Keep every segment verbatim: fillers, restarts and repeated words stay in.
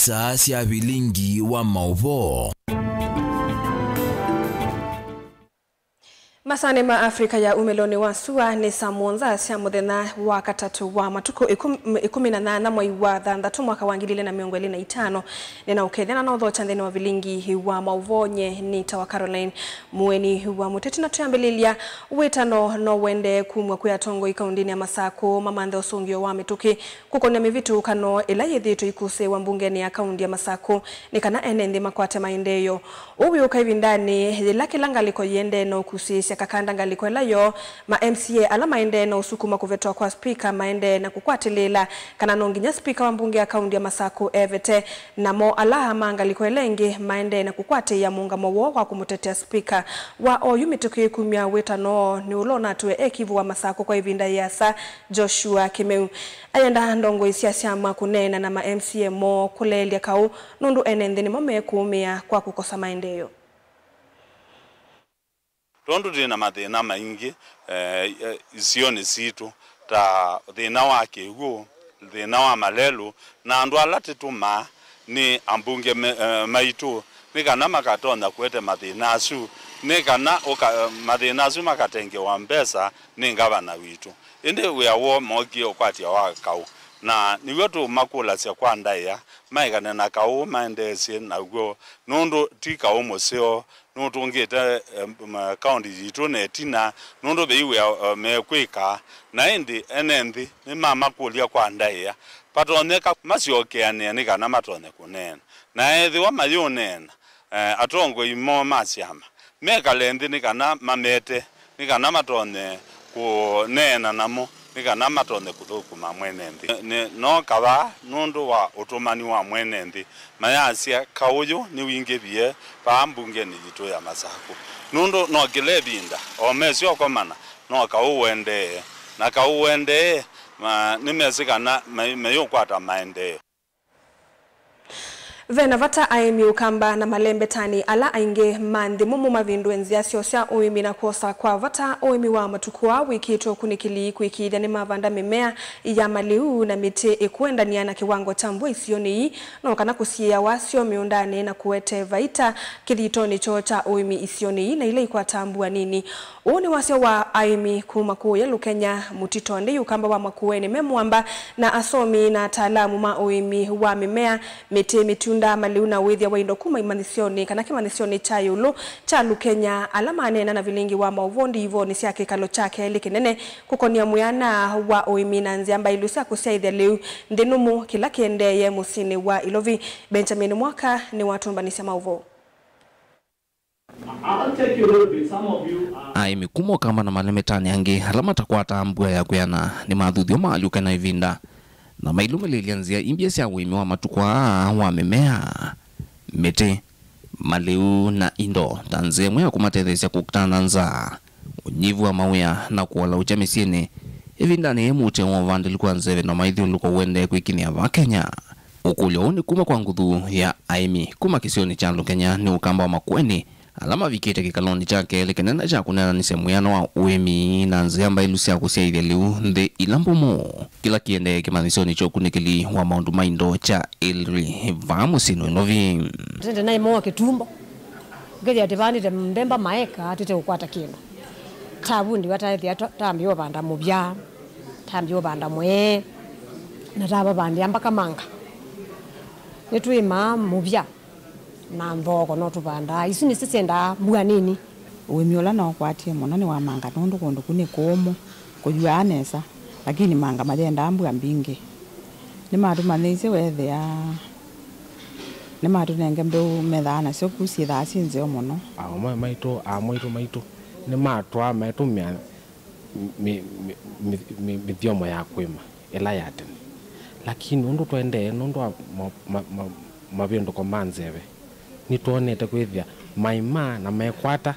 Saa sya vilingi wa maũvoo. Masaanĩ ma Africa ya umĩlonĩ wa sua nĩ saa mũonza sya mũthenya wa katatũ wa matukũ ĩkũm-, ĩkũmi na nyanya mwai wa thanthatũ mwaka wa ngili ilĩ na mĩongo ĩlĩ na itano. Nĩnaũkethya na naũthokya nthĩnĩ wa vilingi wa maũvoo. Nye nĩ ta wa Caroline Mũeni wa Mũteti, na twĩambĩlĩlya, wĩtano no ũendee kumw'a kwĩ atongoi kaũndĩnĩ ya Masakũ mamanthe ũsũngĩo wa mĩtũkĩ kũkonya mĩvĩtũkano ĩla yĩthĩĩtwe ĩkũsĩĩwa mbungenĩ ya kaũndi ya Masakũ nĩ kana ene nthĩ makwate maendeeo. Ũu wĩũka ĩvindanĩ yĩla kĩla ngalĩko yĩendee na ũkusĩĩsya kakanda ngalĩko ĩla yoo ma M C A ala maendee na ũsukuma kũvetwa kwa spika maendee na kũkwatĩlĩĩla kana no nginya spika wa mbunge ya kaũndi ya Masakũ evete, namo ala ma ngalĩko ĩla ĩngĩ maendee na kũkwatĩĩa mũũngamo woo wa kũmũtetea spika. Wa oyu mĩtũkĩ kumya wĩtano nĩ ũla ũnatũe e kivu wa Masakũ kwa ĩvinda yĩasa, Joshua Kĩmeu. Ayenda ndongoi sya syama kũneena na ma M C A moo kũleelya kaũ nũndũ ene nthĩ nĩmo mekũũmĩa kwa kũkosa maendeeo. Tondũ twĩ na mathĩna maingĩ, eh, eh, isionĩ sitũ, ta thĩna wa kĩw'ũ, thĩna wa malelũ, na andũ ala tũtũmaa nĩ ambunge me-, eh, maitũ, nĩ kana makatonya kũete mathĩna asu, nĩ kana ũka-, mathĩna asu makatengewa mbesa nĩ ngavana witũ. Ĩndĩ wĩa woo mookie ũkwatya wa kaũ, na nĩw'o tũũmakũlasya kwa ndaĩa maekane na kaũ maendeesye naw'o, nũndũ ti kaũ mũseo, nũtũngĩte, em, ma-, kaũndi yitũ na ĩtina, nũndũ vei wĩa, eh, mekwĩka, na ĩndĩ ene nthĩ nĩmamakũlya kwa ndaĩa, vatonyeka masyokeanĩe nĩ kana matonye kũneena. Na ethĩwa mayũneena, eh, atongoi moo ma syama mekale nthĩ nĩ kana mamete, nĩ kana matonye kũneena namo, nĩ kana matonye kũthũkũma mwene nthĩ. Nĩ, no kavaa nũndũ wa ũtũmani wa mwene nthĩ, mayasya kaũ ũyũ nĩwingĩvie vaa mbungenĩ yitũ ya Masakũ. Nũndũ no kĩla ĩvinda, o mesyokomana, no kaũ ũendee, na kaũ ũendee, ma, nĩmesĩ kana me-, meyũkwata maendeeo. Ve na vata aĩmi Ũkamba na malembetanĩ ala aingĩ ma nthĩ mũmũ mavĩndũe nzĩa syoo sya ũĩmi na kwosa kwa vata ũĩmi wa matukũ aa wĩkĩtwe ũkunĩkĩli kũĩkĩĩthya nĩmavanda mĩmea ya malĩu na mĩtĩ ĩkũendania na kĩwango kya mbua isionĩ ii, no kana kũsiĩĩa wasyo mĩũndanĩ na kũete vaita kĩthitonĩ kyoo kya ũĩmi isionĩ ii na ila ikwataa mbua nini. Ũũ nĩ wasya wa aĩmi kuma kũũya Lũkenya, Mũtito Ndei, Ũkamba wa Makueni me Mwamba, na asomi na ataalamu ma ũĩmi wa mĩmea, mĩtĩ, mĩtunda, malĩu na ũĩthya wa indo kuma imanyĩsyonĩ kana kĩmanyĩsyonĩ kya ĩũlũ kya Lũkenya, ala maneena na vilingi wa maũvoo ndiivonĩ sya kĩkalo kya kelĩ kĩnene kũkonia mwĩana wa ũĩmi na nzĩa mbaĩlu sya kũsyaĩthya lĩu nthĩ nũmũ kĩla kĩendeeye mũsyĩnĩ wa Ilovi. Benjamin Mwaka nĩwatũmbanĩsya maũvoo. I'll take you a little bit. Some of you are Aĩmi kuma Ũkamba na malembetanĩ angĩ ala matakwataa mbua ya kwĩana nĩmathuthw'a maalyũke na ĩvinda na mailũmĩlĩĩlya nzĩa imbya sya ũĩmi wa matukũ aa wa mĩmea, mĩtĩ, malĩu na indo ta nzĩa ĩmwe ya kũmatetheesya kũkitana na nzaa, ũnyivu wa mawĩa na kũalaũkya mĩsyĩnĩ ĩvindanĩ yĩĩ mũtĩ wa ũvandĩli kwa nzeve na maithyũlũko ũendee kwĩkinyĩa vaa Kenya. Ũkũlyo ũũ nĩ kuma kwa nguthu ya aĩmi kuma kĩsionĩ kya Lũkenya nĩ Ũkamba wa Makueni, ala mavikĩte kĩkalonĩ kya kelĩ kĩnene kya kũneenanĩsya mwĩano wa ũĩmi na nzĩa mbaĩlu sya kũsyaĩthya lĩu nthĩ ila mbũmũ, kĩla kĩendee kĩmanyĩsyonĩ kya ũkunĩkĩli wa maũndũ ma indo kya Elri vaa mũsyĩnĩ wa Ilovi. Tende naĩ moa kĩtumbo, ũkethĩa tĩvandĩte mbemba maeka tĩte ũkwata kĩndũ. Tavundi wataethĩa ta-, tambĩa ũvanda mũvya, tambĩa ũvanda mwee, na tavavandĩa mbaka manga. Nĩtũĩmaa mũvya na nthoko no tũvandaa. Isu nĩsyo syendaa mbua nini. Ũĩmi ũla naũkwatie mũno nĩ wa manga, nũndũ kũndũ kũu nĩ kũũmũ, kũyuaa nesa, lakini manga mayendaa mbua mbingĩ. Nĩmatũmanyĩisye weethĩa nĩmatũnenge mbeũ methaa nasyo ku syĩthaa syĩ nzeo mũno. Aũme maitũ, amwaitũ maitũ nĩmatwaa maitũmĩa mĩ-, mĩ-, mĩ-, mĩ-, mĩthyomo ya kũĩma ĩla ya tene. Lakini ũndũ tũendee, nũndũ wa ma-, ma-, ma-, mavĩndũko ma nzeve, nĩtwonete kwĩthĩa maĩmaa na mekwata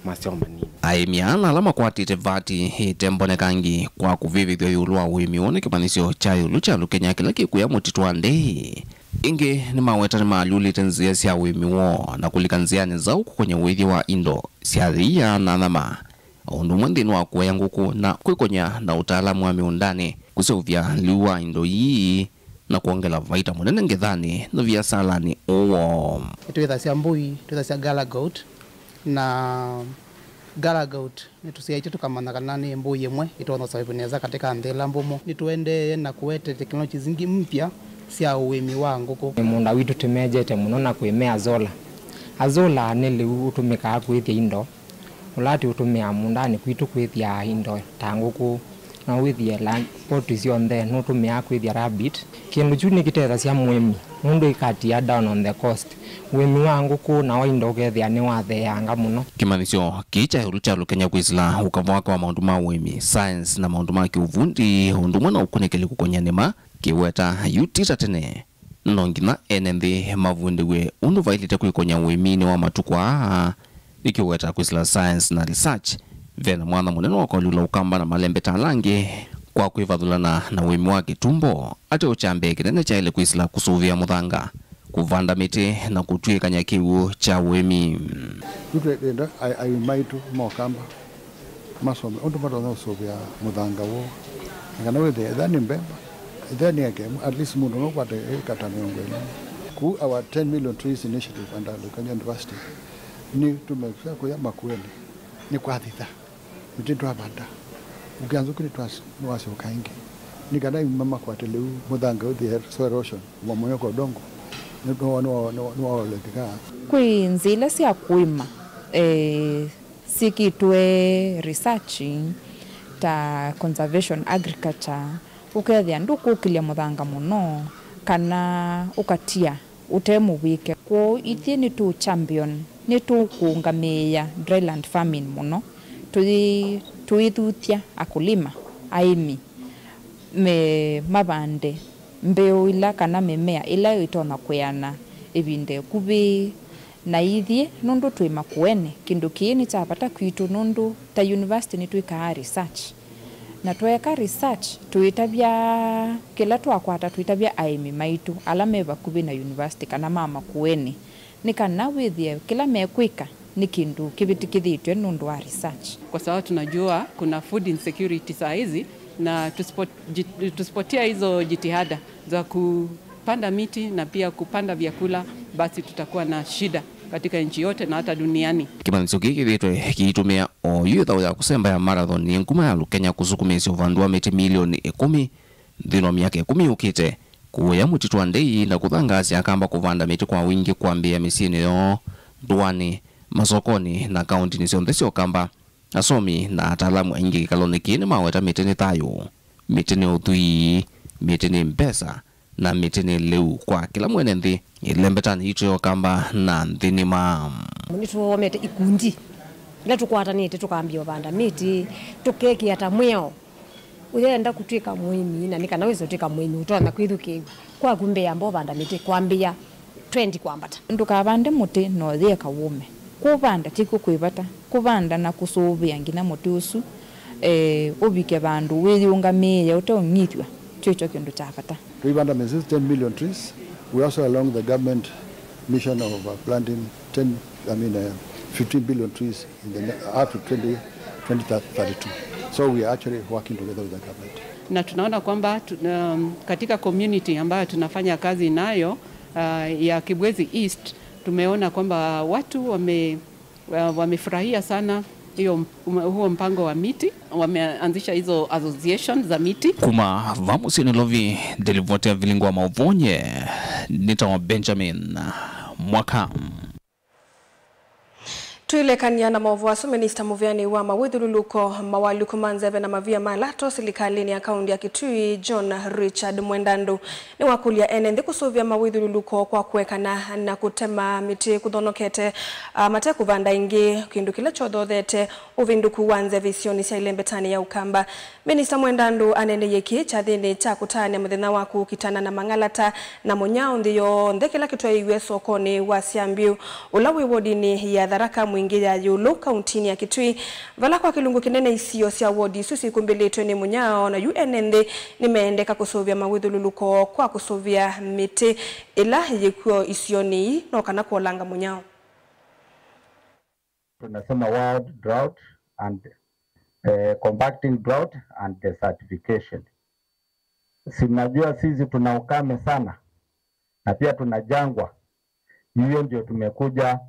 maseo manini. Aĩmi aa na ala makwatĩte vati ĩte mbonekangi kwa kũvĩvĩthw'a ĩũlũ wa ũĩmi woo nĩ kĩmanyĩsyo kya ĩũlũ kya Lũkenya kĩla kĩkũya Mũtito Ndei. Ĩngĩ nĩmaweta nĩmaalyũlĩte nzĩa sya ũĩmi woo na kũlika nzĩanĩ nzaũ kũkonya ũĩthya wa indo sya thĩia na nyama, o ũndũ ũmwe nthĩnĩ wa kũea ngũkũ na kwĩkonya na ũtaalamu wa mĩũndanĩ, kũseũvya lĩu wa indo ii, na kwongela vaita mũnene ngethanĩ na viasalanĩ ũũ woo. Nĩtwĩthasya mbũi, twĩthasya gala goat, na gala goat nĩtũsyaĩtye tũkamanya kana nĩ mbũi ĩmwe ĩtonya ũsaĩvĩ nesa katĩ ka nthĩ ĩla mbũmũ. Nĩtũendee na kũete technologies ingĩ mpya sya ũĩmi wa ngũkũ. Mũũnda witũ tũmejete mũno na kwĩmea azola. Azola nĩ lĩu ũtũmĩkaa kwĩthya indo, ũla atĩ ũtũmĩaa mũũndanĩ kwitũ kwĩthya indo ta ngũkũ, no wĩthye la poti syonthe nũtũmĩaa kwĩthya rabbit. Kĩndũ kyu nĩkĩtethasya mũĩmi nũndũ ĩkatia down on the cost. Ũĩmi wa ngũkũ na wa indo ũkethĩa nĩwatheeanga mũno. Kĩmanyĩsyo kĩĩ kya ĩũlũ kyalũkany'a kwĩsĩla ũkava wake wa maũndũ ma ũĩmi, science, na maũndũ ma kĩũvundi, o ũndũ ũmwe na ũkunĩkĩli kũkony'a nĩma, kĩweta yu ti ta tene. No nginya ene nthĩ mavundĩw'e ũndũ vaĩlĩte kwĩkony'a ũĩminĩ wa matukũ aa, ĩkĩweta kwĩsĩla science na research. Ve na mwanya mũnene wa kũalyũla Ũkamba na malembeta ala angĩ kwa kwĩvathũlana na ũĩmi wa kĩtumbo, atĩ ũkyambĩe kĩnene kyaĩle kwĩsĩla kũsũvĩa mũthanga, kũvanda mĩtĩ, na kũtw'ĩkany'a kĩw'ũ kya ũĩmi. Yu twenda aĩmi maitũ ma Ũkamba masome ũndũ matonya kũsũvĩa mũthanga woo, na kana wĩthĩe ethĩa nĩ mbemba, ethĩa nĩ eke, at least mũndũ no ũkwate ĩka ta mĩongo ĩlĩ. Kũu our ten million trees initiative under Lukenya University nĩ tũmekĩa kũya Makueni, nĩ kwathitha mĩtĩ twavanda, ũkĩa nzũkĩ nĩtwas- nĩwasyoka ĩngĩ, nĩ kana aĩmi makwate lĩu mũthanga ũthĩe soil erosion, mmomonyoko wa udongo nĩwaolekeka. Kwĩ nzĩa ila sya kũĩma, eh, syĩkĩtwe research ta conservation agriculture, ũkethĩa ndũkũkĩlya mũthanga mũno kana ũkatia ũte mũvĩke. Kwoou ithyĩ nĩ tũ champion, nĩ tũkũũngamĩĩa dryland farming mũno, tũyĩ- tũyĩthuthya akulima, aĩmi, me- mavande mbeũ ila kana mĩmea ĩla ĩtonya kwĩana ĩvinda ĩkuvĩ. Na ithyĩ, nũndũ twĩ Makueni, kĩndũ kĩĩ nĩ kya vata kwitũ nũndũ ta university nĩtwĩkaa research. Na tweeka research, tũitavya kĩla twakwata, tũitavya aĩmi maitũ ala me vakuvĩ na university kana ma Makueni, nĩ kana wĩthĩe kĩla mekwĩka nĩ kĩndũ kĩvĩtĩkĩthĩtw'e nũndũ wa research. Kwa sababu tunajua kuna food insecurity saa hizi, na tusipo- jit- tusipotia hizo jitihada za kupanda miti na pia kupanda vyakula, basi tutakuwa na shida katika nchi yote na hata duniani. Kĩmanyĩsyo kĩĩ kĩthĩĩtwe kĩitũmĩa oyu ĩthaũ ya kũsemba ya marathon yĩ nguma ya Lukenya kũsukumĩĩsya ũvandu wa mĩtĩ milioni ĩkũmi nthĩnĩ wa myaka ĩkũmi yũkĩte, kũũya mũtitũ wa ndei na kũthangaasya Akamba kũvanda mĩtĩ kwa wingĩ kwambĩĩa mĩsyĩnĩ yoo, ndũanĩ, masokonĩ, na kaũntinĩ syonthe sya Ũkamba. Asomi na ataalamu aingĩ kĩkalonĩ kĩĩ nĩmaweta mĩtĩ nĩ thayũ, mĩtĩ nĩ ũthwii, mĩtĩ nĩ mbesa, na mĩtĩ nĩ lĩu kwa kĩla mwene nthĩ. Ĩlembetanĩ yitũ ya Ũkamba na nthĩ nĩma. Nĩtũomete ikundi ila tũkwatanĩte tũkambia ũvanda mĩtĩ, tũkekĩa ta mwĩao. Ũyenda kũtw'ĩka mũĩmi, na nĩ kana wĩse ũtw'ĩka mũĩmi ũtonya kwĩthukĩĩw'a. Kwaku mbee amba ũvanda mĩtĩ kwambĩĩa twenty kwambata. Ndũkavande mũtĩ na ũyĩeka wũme. Kũvanda ti kw'o kwĩ vata. Kũvanda na kũsũvĩa nginya mũtĩ ũsu, eh, ũvike vandũ wĩyĩũngamĩĩe ũteũng'ithw'a, kyokyo kĩndũ kya vata. Tũivanda mĩsĩ ten million trees. We also along the government mission of uh, planting ten, I mean, uh, fifteen billion trees in the ne- up to twenty, twenty thirty-two. So we are actually working together with the government. Na tunaona kwamba tu, um, katika community ambayo tunafanya kazi nayo, uh, ya Kibwezi East, tumeona kwamba watu wame, uh, wamefurahia sana hiyo, huo mpango wa miti, wameanzisha hizo association za miti. Kuma va mũsyĩ Nairobi, ndĩlivoti ya vilingi wa maũvonye nĩtawa Benjamin Mwaka. Twĩlekany'a na maũvoo asu, minista mũveani wa mawĩthyũlũlũko Mawalyũku ma Nzeve na Mavia ma Lato silikalĩnĩ ya kaũntĩ ya Kitui, John Richard Mwendandu, nĩwakũlya ene nthĩ kũsũvĩa mawĩthyũlũlũko kwa kũekana na kũtema mĩtĩ kũthonokete, ah, mate kũvanda ĩngĩ, kĩndũ kĩla kyothothete ũvĩndũku wa nzeve isionĩ sya Ilembetanĩ ya Ũkamba. Minista Mwendandu aneeneie kĩĩ kyathĩnĩ kya kũtaanĩa mũthenya wa kũkitana na mang'alata na mũnyao nthĩ yonthe kĩla kĩtwaĩiw'e sokonĩ wa Syambiu, ũla wĩ wodinĩ ya Tharaka Mwingĩ ya ĩũlũ, kauntinĩ ya Kitui, vala kwa kĩlungu kĩnene isio sya wodi isu syĩkumbĩlĩtwe nĩ mũnyao, na yu ene nthĩ nĩmeendeka kũsũvĩa mawĩthyũlũlũko kwa kũsũvĩa mĩtĩ ĩla yĩ kw'o isionĩ ii no kana kũolanga mũnyao. Tunasema wild drought and, eh, compacting drought and desertification. Si mnajua sisi tuna ukame sana na pia tuna jangwa. Hiyo ndio tumekuja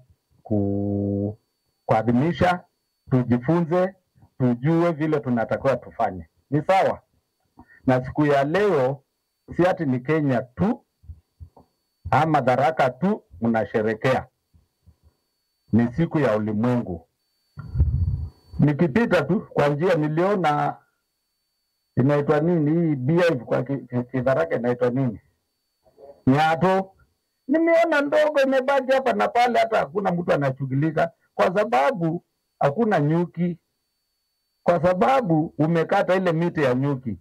ku-, kuadhimisha, tujifunze, tujue vile tunatakiwa tufanye. Ni sawa? Na siku ya leo, si ati ni Kenya tu ama Tharaka tu mnasherekea. Ni siku ya ulimwengu. Nikipita tu kwa njia niliona inaitwa nini hii beehive kwa ki-, ki-, Kitharaka inaitwa nini? Nyato. Nimeona ndogo imebaki hapa na pale, hata hakuna mtu anashughulika kwa sababu hakuna nyuki, kwa sababu umekata ile miti ya nyuki.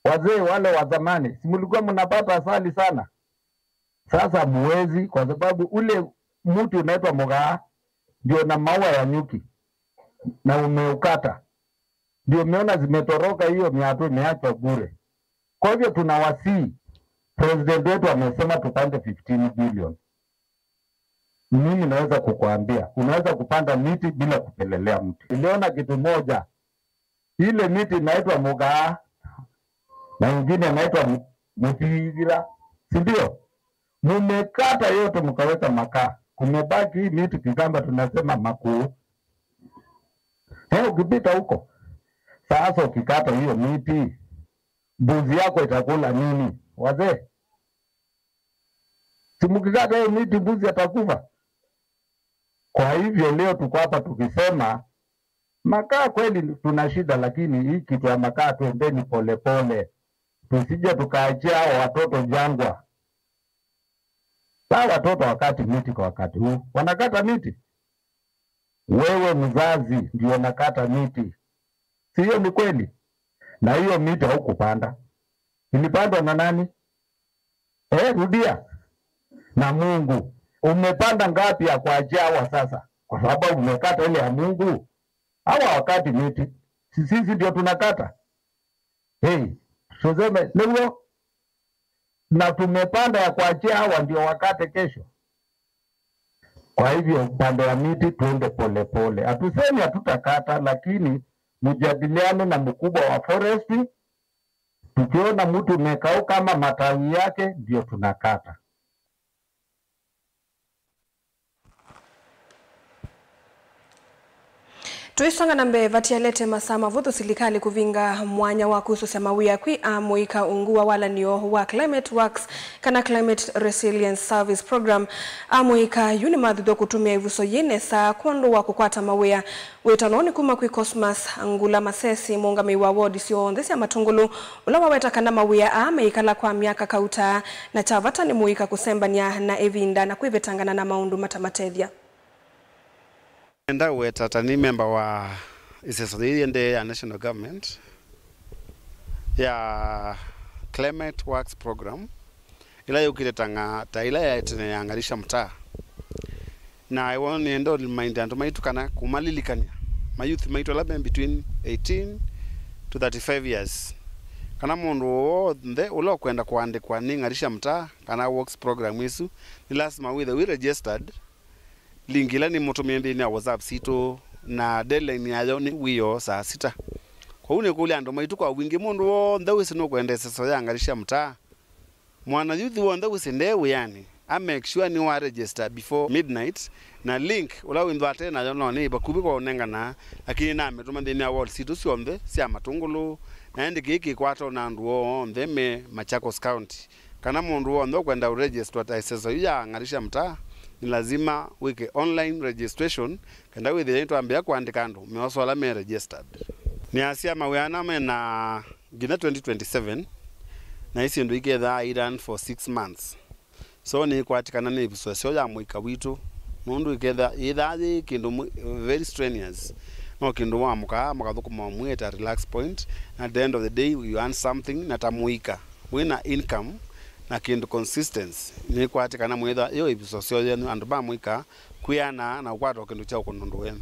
Wazee wale wa zamani, si mlikuwa mnapata asali sana? Sasa muwezi, kwa sababu ule mti unaitwa mugaa ndio na maua ya nyuki na umeukata, ndio umeona zimetoroka, hiyo miatu imeachwa bure. Kwa hivyo tunawasihi, president wetu amesema tupande fifteen billion. Mimi naweza kukuambia, unaweza kupanda miti bila kupelelea mti. Niliona kitu moja, ile miti inaitwa mugaa na ingine inaitwa mu-, muthigira, si ndio? Mumekata yote mkaweka makaa, kumebaki hii miti Kikamba tunasema makuu. Eh, ukipita huko sasa, ukikata hiyo miti, mbuzi yako itakula nini, wazee? Si mkikata hiyo miti, mbuzi atakufa. Kwa hivyo leo tuko hapa tukisema makaa kweli tuna shida, lakini hii kitu ya makaa tuendeni polepole, tusije tukaachia hao watoto jangwa. Hao watoto wakati miti kwa wakati huu, wanakata miti. Wewe mzazi ndio unakata miti, si hiyo ni kweli? Na hiyo miti haukupanda, ilipandwa na nani? Eh, rudia. Na Mungu. Umepanda ngapi ya kuachia hawa sasa? Kwa sababu umekata ile ya Mungu. Hawa wakati miti, si sisi ndio tunakata? Hey, tuseme leo na tumepanda ya kuachia hawa ndio wakate kesho. Kwa hivyo upande wa miti tuende polepole. Hatusemi hatutakata, lakini mjadiliane na mkubwa wa forestry. Tukiona mtu umekauka ama matawi yake, ndio tunakata. Tũisonga na mbee, vatialete masaa mavũthũ silikalĩ kũvinga mwanya wa kũsũsya mawĩa kwĩ amũika ungu wa walanĩo wa Climate Works kana Climate Resilience Service Program. Amũika yu nĩmathuthw'a kũtũmĩa ĩvuso yĩ nesa kwondũ wa kũkwata mawĩa. Wĩtano nĩ kuma kwĩ Cosmas Ngula Masesi, mũũngamĩi wa wodi syonthe sya Matũngũlũ, ũla waweta kana mawĩa aa meĩkala kwa myaka kauta, na kya vata nĩ mũika kũsembany'a na ĩvinda na kwĩvetangana na maũndũ matamatethya. Nenda ũweta ta nĩ memba wa ĩseso yĩĩ yĩendee ya national government ya Climate Works Program, ĩla yũkĩte ta ng'a-, ta ĩla yaĩ tene ya Ng'arisha Mtaa. Na ĩwoo nĩenda ũlimainde andũ maitũ kana kũmalilikany'a mayouth maitũ ala me between eighteen to thirty-five years, kana mũndũ w'onthe ũla ũkwenda kũandĩkwa nĩ Ng'arisha Mtaa kana Works Program ĩsu, nĩ lasima wĩthe wĩ registered. Link ĩla nĩmũtũmĩe nthĩnĩ wa WhatsApp sitũ, na deadline yayo nĩ wĩoo saa sita. Kwoou nĩkũlya andũ maitũ kwa wingĩ, mũndũ w'onthe wĩsĩ nũkwenda ĩseso ya Ng'arisha Mtaa, mwana youth w'onthe wĩsĩ nde wĩanĩ, a make sure nĩwa register before midnight, na link ũla wĩnthwa ate nayo no nĩ vakuvĩ kwa ũnengana, lakini namĩtũma nthĩnĩ wa ward sitũ syonthe sya Matũngũlũ, na ĩndĩ kĩĩ kĩkwata na andũ onthe me Machakos County. Kana mũndũ w'onthe ũkwenda ũregistwa ta ĩseso yu ya Ng'arisha Mtaa, nĩ lazima wĩke online registration, kenda wĩthĩe nĩtwambĩĩa kũandĩka andũ meosa ala me registered. Nĩasya mawĩa ana mena nginya twenty twenty-seven, na isi ũndũ ikethaa i run for six months. So nĩkwatĩkana nĩ ĩvuso ĩseo ya mũika witũ, nũndũ ĩketha yĩthaa yĩ kĩndũ mũ-, very strenuous. No kĩndũ wamũkaa mũkathũkũma mwĩ at a relaxed point, na at the end of the day you earn something, na ta mũika wĩna income na kĩndũ consistency, nĩkwatĩkana mwĩtha yo ĩvuso syo yenyu andũ ma mũika kwĩana na ũkwata o kĩndũ kya ũkũna ũndũ wenyu.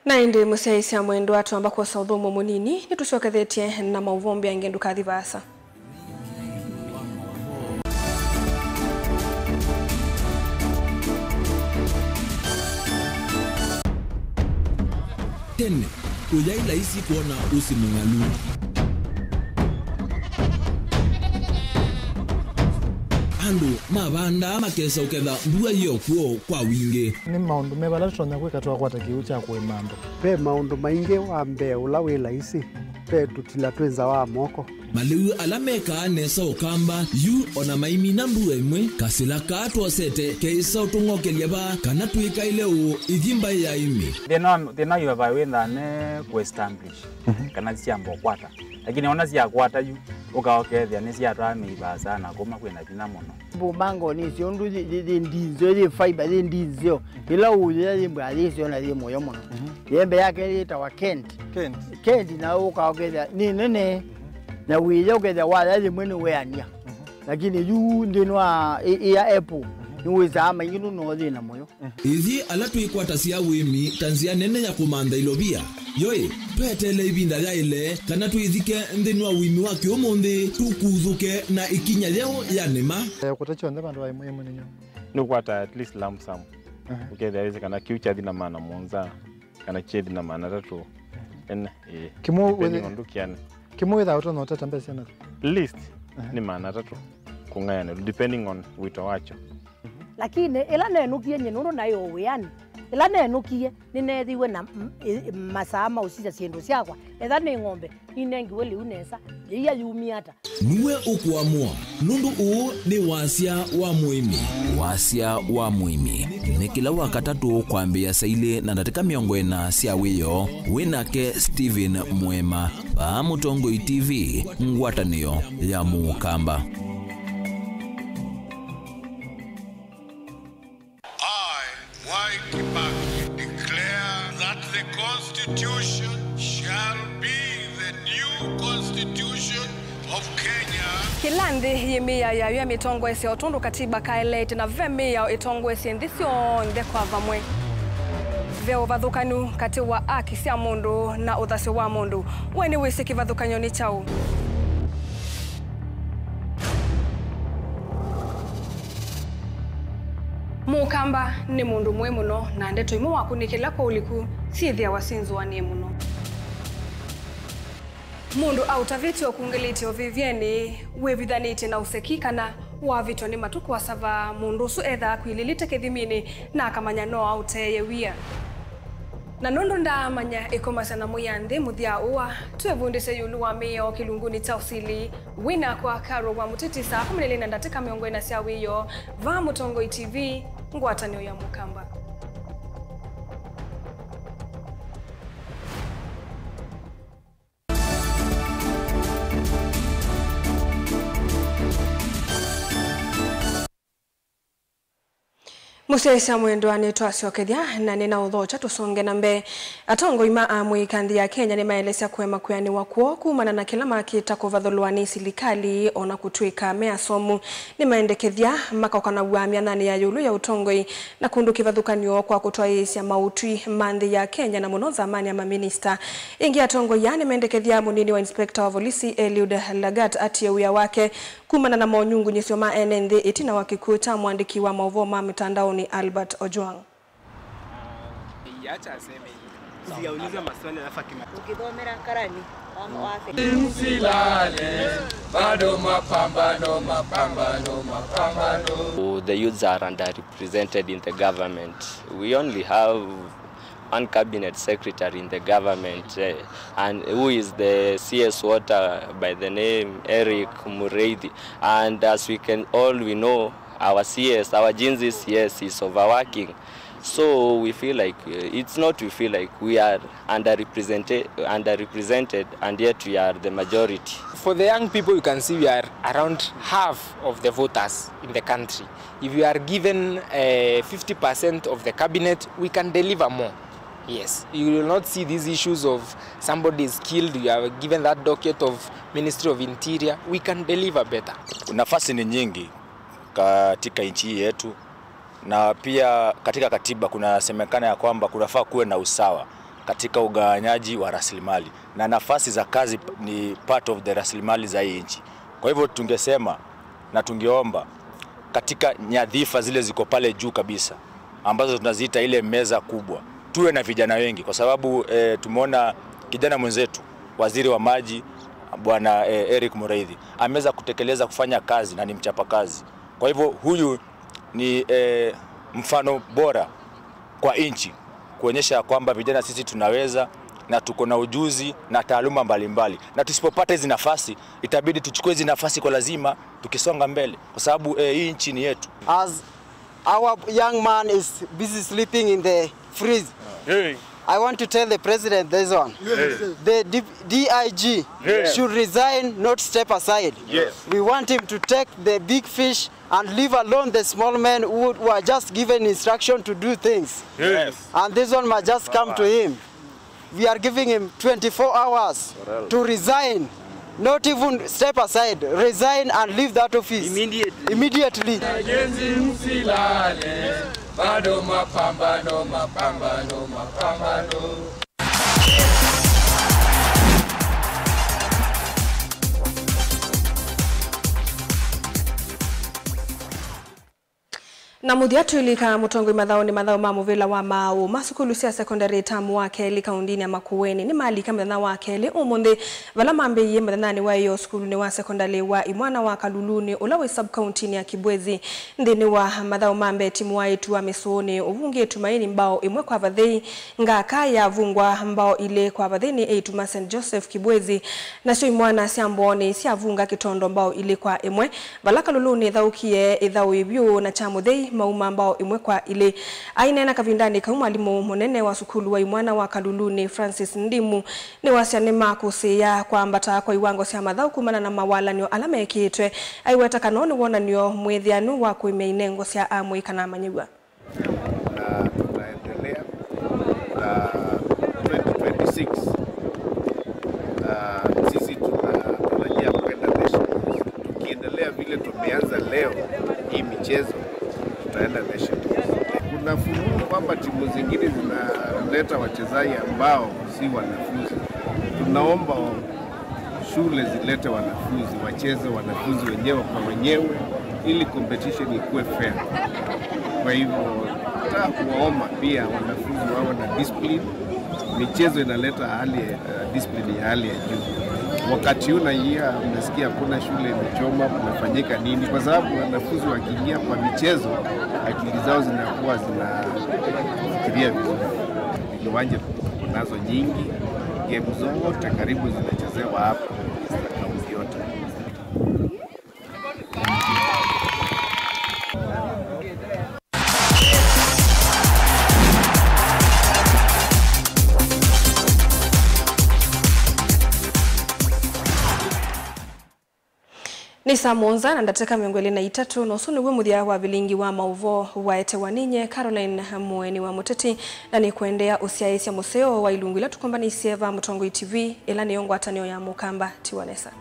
Na ĩndĩ mũsyaĩĩsya mwendwa, twamba kwosa ũthũmũo mũnini, nĩtũsyokethetye na maũvoo mbee angĩ, ndũkathi vaasa. Ene, ũyaĩ laisi kwona ũsi mũng'alu. Andũ mavandaa makesa ũketha mbua yĩ o kw'o kwa wingĩ. Nĩ maũndũ meva ala tũtonya kwĩka twakwata kĩw'ũ kya kũĩma andũ? Ve maũndũ maingĩ. Wa mbee ũla wĩ laisi, ve tũtila twĩ nza wa moko. Malĩu ala mekaa nesa Ũkamba yu o na maimina mbua ĩmwe, kasĩla kaa twosete keĩsa ũtũng'okelya vaa kana twĩkaĩle ũũ ĩthi mbaĩ ya ĩmĩ. Thĩna wa, thĩna wa vaa wĩthaa ne kũ establish, mhm, kana syamba ũkwata. Lakini ona syakwata yu, ũka ũkethĩa nĩsyatwaa mĩi vaasa na kũma kwĩna vinya mũno. Mbũmango nĩsyo ũndũ yĩ, yĩ, yĩ ndinzeo, yĩ fiber, yĩ ndinzeo. Ĩla ũũyĩa yĩ mbaa yĩsyo na yĩ mũyo mũno. Mhm. Yembe yake yĩtawa Kent. Kent. Kent na ũka ũkethĩa nĩ nene. Na wĩya ũkethĩa waya yĩmwe nĩweania. Mhm. Lakini yu nthĩnĩ wa ĩ-, ĩya apple, mhm, nĩwĩsaa maingĩ nũno yĩ na mũyo. Ithyĩ ala twĩkwatasya ũĩmi ta nzĩa nene ya kũmantha ilovia, yoĩ, tweteele ĩvinda yaĩle kana twĩthike nthĩnĩ wa ũĩmi wa kĩũmũnthĩ, tũkuthũke na ĩkinya yeũ ya nĩma. Eh, kũta kyonthe vandũ va ĩmwe ĩmwe nĩ nyũmũ. Nĩkwata at least lump sum. Aha. Ũkethĩa wĩsĩ kana kĩu kyathi na maana mũonza, kana kyethi na maana atatũ. Ene, ĩĩ. Kĩmwe depending wĩthĩ-, on ndũkĩane. Kĩmwe wĩthaa ũtonya ũtata mbesa syana? Least, aha, nĩ maana atatũ kũng'ayanĩlwa, depending on wĩto wakyo. Lakini ĩla nenũkie nyie nũndũ naĩ o wĩanĩ, ĩla nenũkie nĩneethiwe na m-, ĩ-, masaa ma ũsisya syĩndũ syakwa, etha nĩ ng'ombe, ninengiwe lĩu nesa, yĩia yumie ata? Nue ũkũamũa, nũndũ ũũ nĩ wasya wa mũĩmi. Wasya wa mũĩmi nĩ kĩla Wakatatũ kwambĩĩa saa ilĩ na ndatĩka mĩongo ĩna sya wĩoo. Wĩ nake Stephen Mwema, vaa Mũtongoi T V, ngwatanĩo ya Mũkamba. I, Mwai Kibaki, declare that the Constitution shall be the new Constitution of Kenya. Kĩla nthĩ yĩ mĩao yayo ya mĩtongoesya o tondũ katiba kaeleete, na ve mĩao ĩtongoesye nthĩ syonthe kwa vamwe. Ve ũvathũkanu katĩ wa aki sya mũndũ na ũthasyo wa mũndũ. We nĩwĩsĩ kĩvathũkany'o nĩ kyaũ? Mũkamba nĩ mũndũ mũĩ mũno, na ndeto imwe wakũnĩkĩla kwa ũliku syĩthĩawa syĩnzũanĩe mũno. Mũndũ aũtavĩtye ũkungĩlĩtye ũvĩvyenĩ, wĩvithanĩtye na ũseki, kana wavĩtwa nĩ matukũ asava, mũndũ ũsu ethaa akwilĩlĩte kĩthiminĩ na akamanya no aũteeye wia. Na nũndũ ndaamanya ĩkomasya na mũya nthĩ mũthya ũa, twĩvundĩsye ĩũlũ wa mĩao kĩlungunĩ kya ũsili. Wĩ nakwa Carol wa Mũtĩtĩ saa kũmi na ilĩ na ndatĩka mĩongo ĩna sya wĩoo, vaa Mũtongoi T V, ngwatanĩo ya Mũkamba. Mũsyaĩĩsya mwendwa, nĩtwasyokethya na nĩnaũthokya tũsonge na mbee. Atongoi ma amũika nthĩ ya Kenya nĩmaelesya kũema kwĩanĩwa kwoo kumana na kĩla makĩta kũvathũlwa nĩ silikalĩ, o na kũtw'ĩka me asomu. Nĩmaendekethya makokanaw'a myananĩ ya ĩũlũ ya ũtongoi na kũndũ kĩvathũkany'o kwa kũtwaĩĩsya maũtwi ma nthĩ ya Kenya, na mũno nzamanĩ ya maminista. Ĩngĩ, atongoi aa nĩmendekethya mũnini wa inspector wa volisi Eliud Lagat atie wĩa wake kumana na monyungunyĩsyo ma ene nthĩ ĩtina wa kĩkw'ũ kya mũandĩki wa maũvoo ma mĩtandaonĩ Albert Ojwang. Acha aseme hivi. Sijauliza maswali alafu akima- Ukithomera karani wa, wa fe- Msilale, bado mapambano, mapambano, mapambano. The youths are underrepresented in the government. We only have one cabinet secretary in the government, eh, and who is the C S water by the name Eric Mureithi. And as we can all we know, our C S, our Gen Z C S is overworking. So we feel like, uh, it's not we feel like, we are underrepresented, underrepresented, and yet we are the majority. For the young people, you can see we are around half of the voters in the country. If we are given, uh, fifty percent of the cabinet, we can deliver more. Yes, you will not see these issues of somebody is killed, you are given that docket of Ministry of Interior. We can deliver better. Nafasi ni nyingi katika nchi hii yetu, na pia katika katiba kunasemekana ya kwamba kunafaa kuwe na usawa katika ugawanyaji wa rasilimali, na nafasi za kazi ni part of the rasilimali za hii nchi. Kwa hivyo tungesema na tungeomba katika nyadhifa zile ziko pale juu kabisa, ambazo tunaziita ile meza kubwa, tuwe na vijana wengi, kwa sababu, eh, tumeona kijana mwenzetu, waziri wa maji, Bwana, eh, Eric Mureithi, ameweza kutekeleza, kufanya kazi na ni mchapakazi. Kwa hivyo huyu ni, eh, mfano bora kwa nchi, kuonyesha kwamba vijana sisi tunaweza na tuko na ujuzi na taaluma mbalimbali, na tusipopata hizi nafasi, itabidi tuchukue hizi nafasi kwa lazima tukisonga mbele, kwa sababu, eh, hii nchi ni yetu. As our young man is busy sleeping in the freeze, hey, I want to tell the president this one. Yes. The D-, D I G, yes, should resign, not step aside. Yes. We want him to take the big fish and leave alone the small men who, who are just given instruction to do things. Yes. And this one must just come to him. We are giving him twenty-four hours to resign. Not even step aside. Resign and leave that office. Immediately. Immediately. Wajenzi msilale, bado mapambano, mapambano, mapambano. Na mũthya twĩlika mũtongoi mathaũnĩ, mathaũ ma mũvĩla wa maaũ ma sukulu sya sekondalĩ tamu wa kelĩ kaũndĩnĩ ya Makueni nĩmalika mũthenya wa kelĩ ũmũnthĩ, vala mambĩĩie mũthenyanĩ wa ĩyoo sukulunĩ wa sekondalĩ wa Imwana wa Kaluluni, ũla wĩ sub-kaũntĩnĩ ya Kibwezi. Nthĩnĩ wa mathaũ ma mbee, timu wa ĩtu wa Mĩsũũnĩ ũvungĩe Tumaini mbao ĩmwe kwa vathei. Ngaka yavungwa mbao ilĩ kwa vathei nĩ ĩtu ma Saint Joseph Kibwezi, nasyo Imwana sya Mbooni syavunga Kĩtondo mbao ilĩ kwa ĩmwe. Vala Kaluluni ĩthaũkie ĩthaũ ĩvyũ na kya mũthei mauma mbao ĩmwe kwa ilĩ. Aineena kavindanĩ kau, mwalimũ mũnene wa sukulu wa Imwana wa Kaluluni, Francis Ndimu, nĩwasya nĩmakũsĩĩa kwambata kwa iwango sya mathaũ kumana na mawalany'o ala mekĩĩtwe. Aiweta kana ũũ nĩ wonany'o mwĩthĩanu wa kũĩmya inengo sya amũika na amanyĩw'a. Na tutaendelea na twenty twenty-six. Ah, sisi tunatarajia kwenda nationals. Tukiendelea vile tumeanza leo hii michezo, tutaenda nationals. Kuna fununu kwamba timu zingine zinaleta wachezaji ambao si wanafunzi. Tunaomba shule zilete wanafunzi, wacheze wanafunzi wenyewe kwa wenyewe, ili competition ikuwe fair. Kwa hivyo, nataka kuwaomba pia wanafunzi wawe na discipline. Michezo inaleta hali ya, uh, discipline ya hali ya juu. Wakati huu na hii, uh, umesikia hakuna shule imechoma, kumefanyika nini? Kwa sababu wanafunzi wakiingia kwa michezo, akili zao zinakuwa zinafikiria vizuri. Viwanja tuko nazo nyingi, game zote karibu zinachezewa hapa kaunti yote. Nĩ saa mũonza na ndatĩka mĩongo ĩlĩ na itatũ, na ũsu nĩw'o mũthya wa vilingi wa maũvoo waetewa ninyie Caroline Mũeni wa Mũteti, na nĩkũendeea ũsyaĩĩsya mũseo wa ilungu ila tũkombanĩisye va Mũtongoi T V, ĩla nĩyo ngwatanĩo ya Mũkamba. Tiwa nesa.